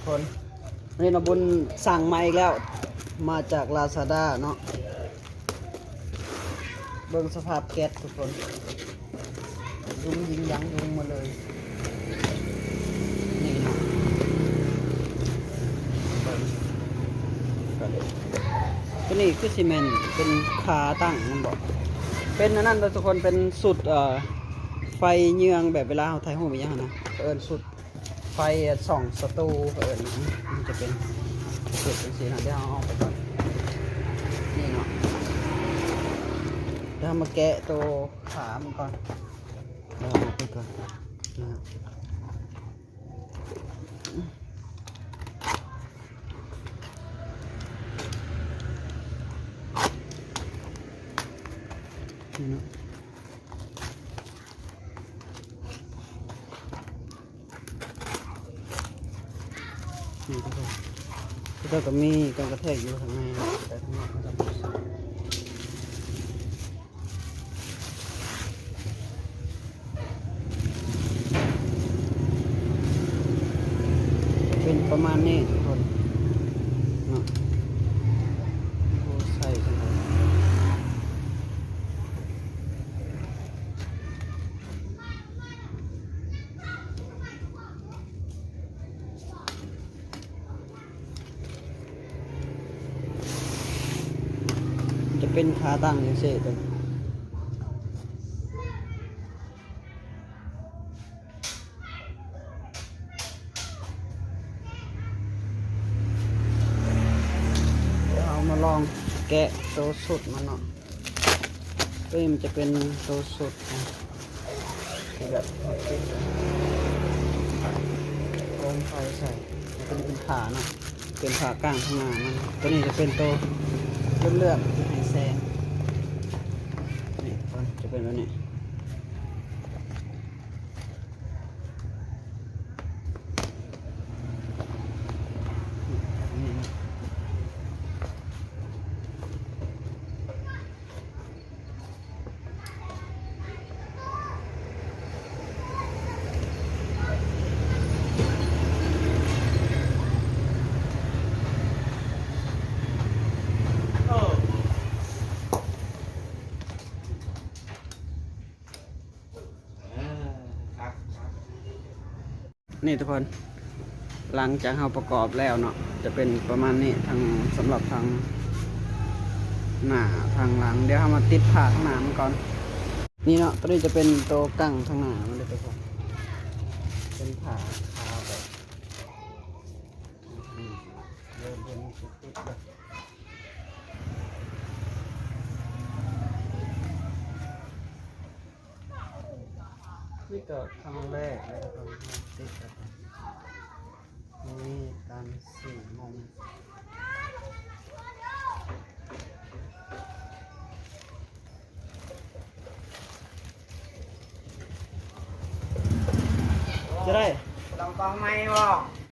ຄົນ ນີ້ນະບຸນສັ່ງມາອີກແລ້ວ ມາຈາກລາຊາດ້າເນາະ. ເບິ່ງສະພາບແກັດທຸກຄົນ ຍຸງຍິງຍັງຍຸງໝົດເລີຍ. ນີ້ເນາະ ເບິ່ງ ໂຕນີ້ຄືຊິແມ່ນເປັນຂາຕັ້ງແມ່ນບໍ່? ເປັນອັນນັ້ນເດີທຸກຄົນ ເປັນຊຸດ ເອີ ໄຟເຍືອງ ແບບເວລາເຮົາຖ່າຍຮູບອີ່ຫຍັງຫັ້ນນະ ເອີ້ນຊຸດ ໄຟສ່ອງສະຕູ ເອີ້ນ ມັນຈະເປັນເປັນຈັ່ງຊີ້ນະ. ດຽວເຮົາເອົາອອກໄປກ່ອນ ນີ້ເນາະ. ດຽວເຮົາມາແກະໂຕຂາມັນກ່ອນ ດຽວເອົາອອກໄປກ່ອນ ນີ້ນະ ນີ້ເນາະ. ນີ້ທຸກຄົນ ເຂົາເຈົ້າກໍມີການກະແທກຢູ່ຂ້າງໃນ ແຕ່ຂ້າງນອກມັນຈະບໍ່ ເປັນປະມານນີ້ທຸກຄົນເນາະ. ໂອ້ ໃສ່ຈັ່ງໃດ ຈະເປັນຂາຕັ້ງຈັ່ງຊີ້ ດຽວເຮົາມາລອງແກະໂຕຊຸດມັນເນາະ. ໂຕນີ້ມັນຈະເປັນໂຕຊຸດນະ ທີ່ແບບເຮົາຕິດໂຄມໄຟໃສ່ ໂຕນີ້ເປັນຝາເນາະ ເປັນຝາກ້າງທາງໜ້າມັນ. ໂຕນີ້ຈະເປັນໂຕເຫຼືອມໆ ທີ່ໃຫ້ແສງ ນີ້ ຈະເປັນແບບນີ້. ນີ້ທຸກຄົນ ຫຼັງຈາກເຮົາປະກອບແລ້ວເນາະ ຈະເປັນປະມານນີ້ ທາງ ສຳລັບທາງໜ້າທາງຫຼັງ. ດຽວເຮົາມາຕິດຜ້າທາງໜ້າມັນກ່ອນ. ນີ້ເນາະ ໂຕນີ້ຈະເປັນໂຕກັ້ງທາງໜ້າມັນເດີທຸກຄົນ ເປັນຜ້າຂາວແບບ ເລີ່ມເຫັນຕິດໆແລ້ວ. ນີ້ກໍຄັ້ງແລກເລີຍ ເຮົາຕິດແລ້ວກໍມີການຊື້ງົງ ຈະໄດ້ ຕ້ອງກອງໃໝ່ບໍ່?